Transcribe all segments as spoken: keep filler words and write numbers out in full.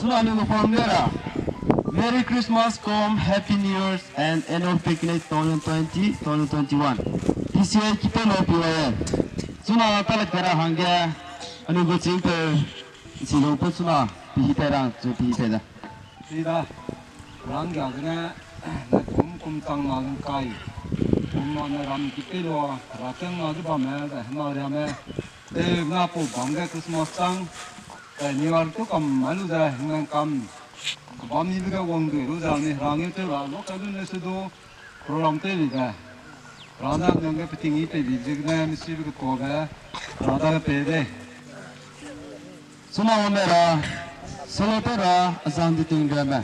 Chuna anui gu pam le ra. Merry Christmas cum Happy New Year's and Annual Picnic twenty twenty, twenty twenty-one. T C A kipe lo pi wa ye. Chuna tale kera hangge anui gu ching pe, si lo pe chuna pi hi te rang chu pi hi te da. Sida, rang ga gene, na kum kum chang na lung kai. Kum na na ram kipe lo, ra chang na du bam me, da na ria me. Te na pu bam ge Christmas chang. Te ni war tu kam ma lu ze, nang kam. Bam ni be ge wang du lu ze, ni rang ni te ra, lo ka lu ne se du. Program te li ge. Ra na nang ge peting i te li ze ne, mi si be ge to ge. Ra da ge pe de. Suna wame ra, solo te ra, azang di ting riame.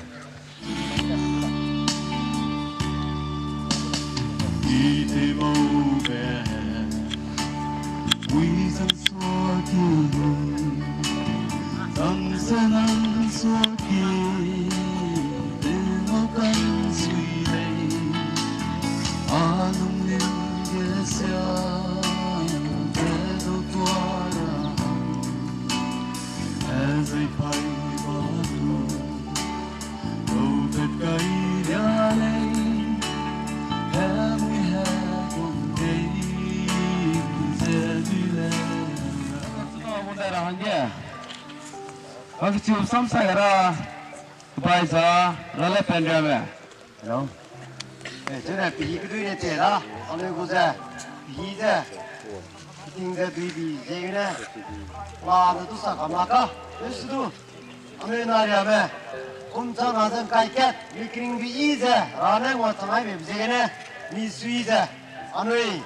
Ite mau be, wi zang sua ki, zang se nang sua ki, te mau kan sui lei, a lung lim ge sia, te do tua ra. Hangge. Hangge chiu samsa ra. Bai za, ra le pen ra me. Hello. Eh, chene pihi kedui ne te da, anui gu ze, pihi ze, ting ze dui bi ziegene, la de tu sa kam la ka, dus du, anui na riame, kum chang na ze kai kat, mi kring bi i ze, ra ne ngua chang ai be ziegene, mi sui ze, anui,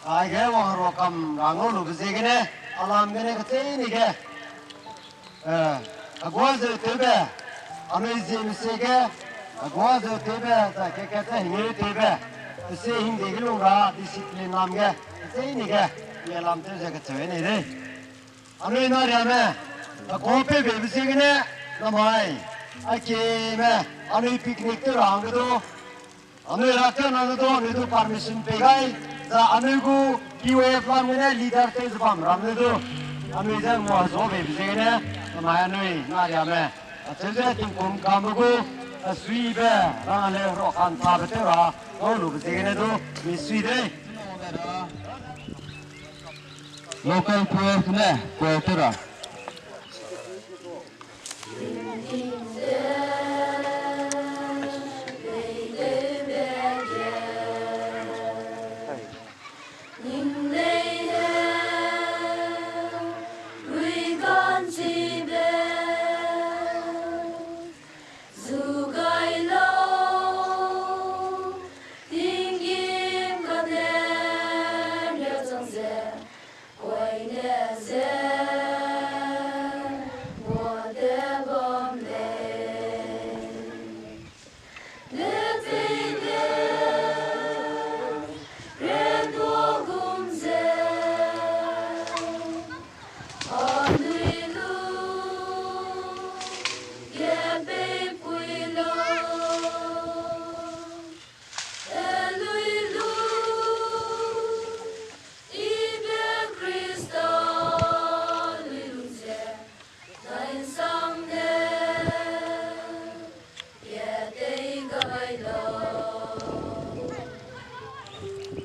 aige wang ro kam ra ngau lu be ziegene, alam gene kecheîne ge, Eh, agua zeu tewbe, anui zie mese ge, agua zeu tewbe, zai ke kat ze hingeu tewbe, ese hingde ge lung ra, discipline lam ge, ese ni ge, ye lam tew ze kacheu nei lei. Anui na riame, agua pe be be ziegene, namai, a keme, anui picnic tew ra hangge du, anui ra tew na ne du, anui du permission pei gai, za anui gu P Y F lam gene leader tew ze bam ram ne du, anui ze ngua zo be be ziegene, namai anui na riame, acheu ze tingkum kambe gu, asuibe, rang le ro kan tabe tew ra, ngau lu be ziegene du, mi sui dei. Local P Y F ne, P Y F tew ra.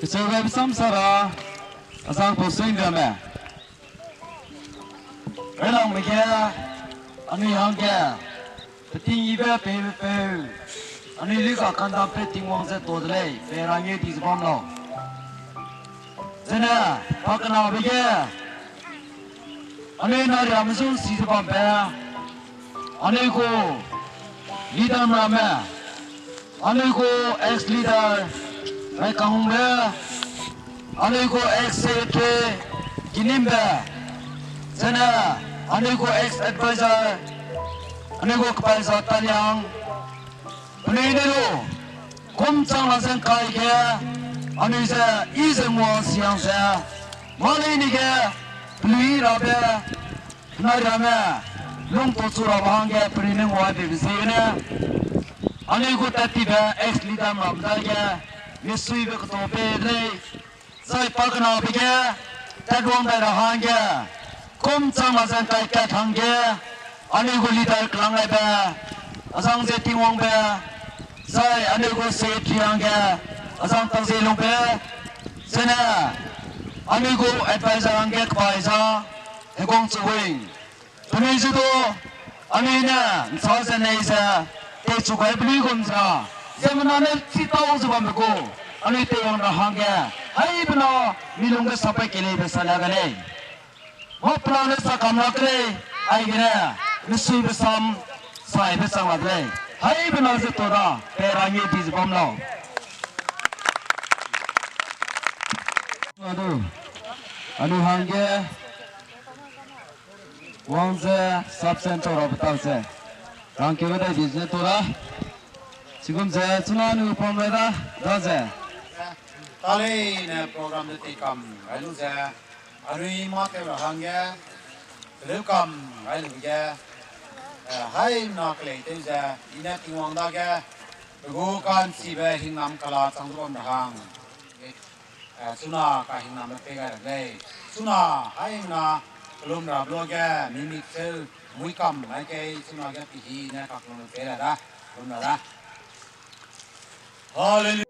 Kecheu gai besam sara, azang pau sing dame. Railangme ge, anui hangge, peting yibe peibe peu, anui luika kandam pe Tingwang ze to de lei, pe rangeu di ze bam lau. Zene, pakenabe ge, anui na riame zun si ze bambe, anui gu leader meramme, anui gu ex-leader Raikangbe, anui gu ex-secretary Kinimbe, zene anui gu ex-advisor Anui gu kepaî za Taliang, penui ne lu, kum chang la zeng kai ge, anui ze, i ze ngua siang ze, malei ni ge, pelui rabe, nai ramme, lung to chu rabe hangge, penui ne ngua bebe ziegene, anui gu tat tibe ex-leader ram dage, misuibe keto pe lei, zai pa kenabe ge, tat wang dai ra hangge, kum chang la zeng kai kat hangge, anui gu leader kelang aibe, azang ze Tingwangbe, zai anui gu secretary hangge, azang tang ze lungbe, zene, anui gu advisor hangge kepaî za, Heguang Chuwing. Penui ze du, anui ne, nsa ze nei ze, teichu gai penui gum ze, ziemmena ne chi tau ze bamme gu, anui teiwang ra hangge, haibena, mi lungge sapai keleibe sa la de lei. Mâ pela ne sa kam la ke lei, aigene, misuibe sam, saibe chang la de lei. Haibena ze to da, pe ra nge di ze bam lau. Adu, anui hangge, wang ze, sub center of tau ze. Rangkeu dai di ze to da. Chigum ze, chuna anui pam lai da, da ze. Taleine program de tei kam, gai lu ze. Anui mâ tew ra hangge, teleu kam, gai lu ge. Eh, haina kelei tew ze, i ne Tingwang dage, pe gu ka'nchibe hingnam kela chang ze bam ra hang. Eh, chuna kahingnambe pei gai ra lei. Chuna haina kelum ra blo ge, mimik seu, mui kam, mai kei, chuna ge pihi ne kakelum pei ra da, kelum ra da. Hallelujah.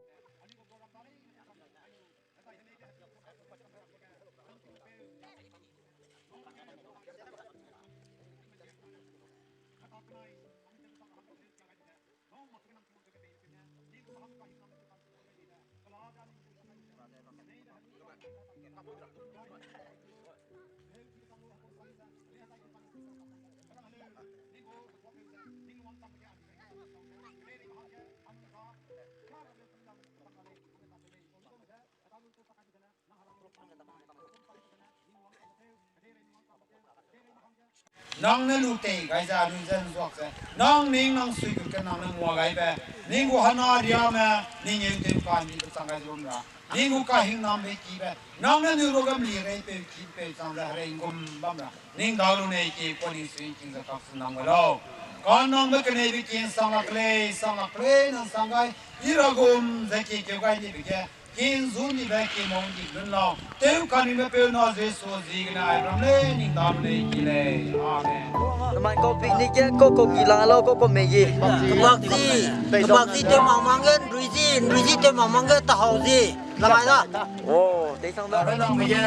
Nang ne lu tei gai ze anui ze nzuak ze, nang ning nang sui gu ke nang ne ngua gai be, ning gu hana riame, ning eu tew ka ni be chang gai ze bam ra, ning gu kahingnambe ki be, nang ne nui ruage mi rei peu ki peu chang ze herei ngum bam ra, ning dau lu nei ki pa ning sui king ze kak su nang gai lau. Ka nang be kenei be king sang lak lei, sang lak lei nang sang gai, i ra gum ze ki keu gai ni be ge, King zu ni be king mong di lun lau. Tew ka ni be peu na Jesu zi gene ai ram lei ning dam lei ki lei. Amen. Namai kau picnic ge kau kau ki lang lau kau kau mei gi. Kebak zi, kebak zi tew mang mang ge nrui zi, nrui zi tew mang mang ge tahau zi. Namai da. Oh, tei sang da. Rai lang mei ge,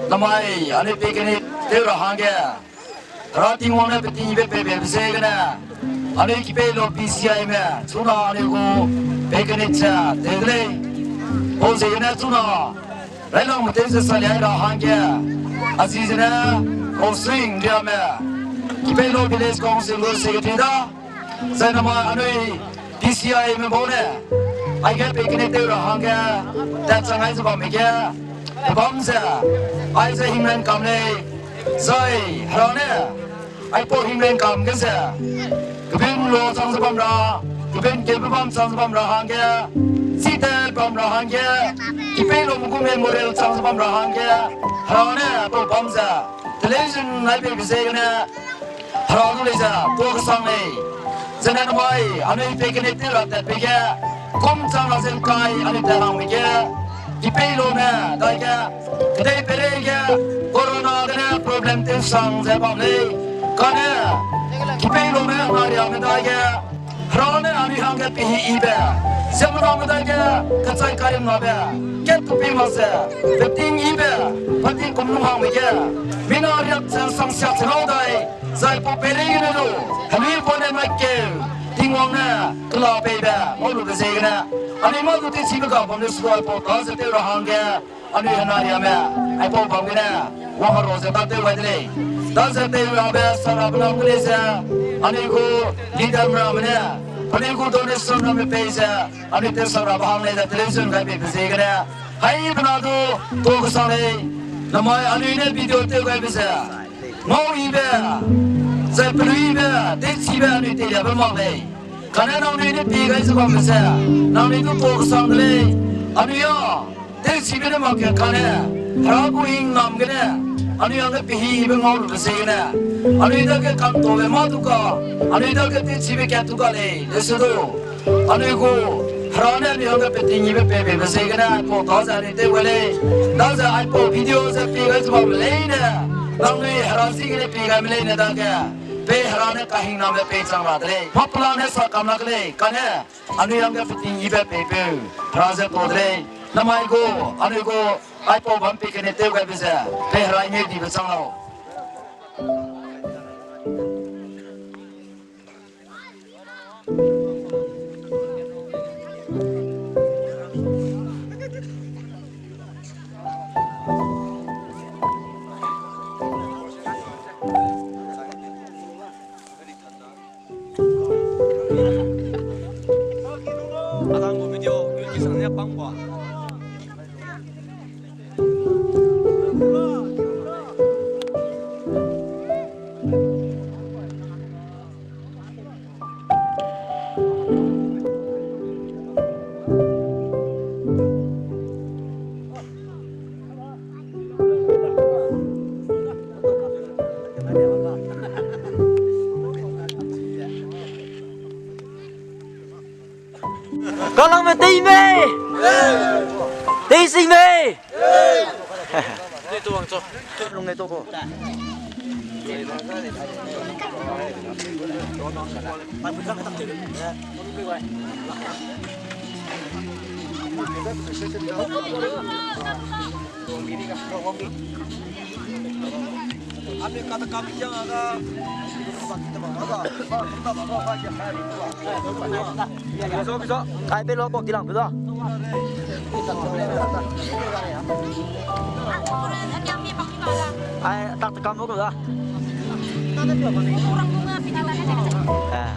namai, anui picnic tew ra hangge. Hera Tingwang ne peting be pei be ziegene, anui kipei lo P C I me, chuna anui gu picnic ze tew de lei. Pau ziegene chuna, railangme tew ze salia ra hangge, a zi zene, Rosing Riame, kipei lo Village Council gu secretary da, zai namai anui P C I me bau ne, aige picnic tew ra hangge, tat chang ai ze bamme ge, pebam ze, aize hingmen kam lei, zai Hera ne, aipau hingmen kam ge ze, kebin lo chang ze bam ra, kebin kebe bam chang ze bam ra hangge, chite bam ra hangge, kipei lo mugu memorial chang ze bam ra hangge, Hera ne, aipau bam ze, television nai pei be ziegene, Hera du lei ze, pau kesang lei. Zene namai, anui picnic tew ra tatbe ge, kum chang la zeng kai, anui tat rangbe ge, kipei lo ne, dai ge, kedei peirei ge, corona gene problem tew sang ze bam lei. Kane, kipei lo ne, hena riame dai ge, Hera ne anui hangge pehi ibe, ziemmename dai ge, kechai karimnabe, kat tu pei mak ze, peting ibe, peting kum lung hangbe ge, mina riak ze sang siak ze rau dai, zai pau peireigene lu, helui pa ne mai keu, Tingwang ne, kela peibe, ngau lube ziegene, anui mâ du teichibe ga bam ne suai pau ta ze tew ra hangge, anui hena riame, aipau bam gene, wang hera ze ta tew gai de lei. Daze tew rabe sarabe nang gu lei ze, anui gu leader ramme ne, anui gu donation ramme pei ze, anui tew sarabe hang lei ze television gai peibe ziegene, haibena du, pau kesang lei, namai anui ne video tew gaibe ze, ngau ibe, Zai peluibe, tewchibe anui teilia be mak lei. Kane nangnui ne pie gai ze bambe ze, nangnui du pau kesang de lei. Anui a, tewchibe ne mak ge kane, Hera gu hingnam gene, anui hangge pehîbe ngau lube ziegene, anui dage kantau be mâ du ka, anui dage tewchibe kat tu ka lei, lese du. Anui gu, Hera ne anui hangge peting yibe pei beibe ziegene, aipau ta ze anui tew gai lei. Daze aipau video ze pie gai ze bambe leine, nangnui Hera ziegene pie gaime leine dage, pei Hera ne kahingnambe pei chang ra de lei. Mâ pelane sa kam lak lei, kane, anui hangge peting yibe peipeu, Hera ze pau de lei. Namai gu, anui gu, aipau bam pie gene tew gaibe ze, pei Hera ngeu dibe chang lau. Kalangme tei mei! Tei sing mei! Lung nei to ko. Ai, pe lo ko kilang pe da. Ai, tak te kam ko da. Eh.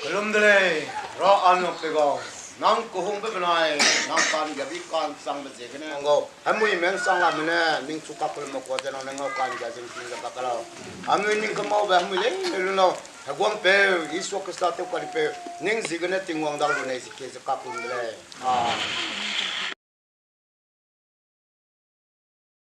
Kelum de lei, Ra Anlungpeu gau, nang kehungbe benai, nang ka'nggiabe ka'nchangbe ziegene ngau. Hemui mengchang lamene, ningchu kakellumme kuâ ze nang ne ngau ka'nggia ze ’nting ze kakelau. Anui ning kemaube hemui leine lu lau. Heguangpeu, Jisu Khrista tew kalipeu, ning ziegene Tingwang da lu nei ze kie ze kakellum de lei. Amen.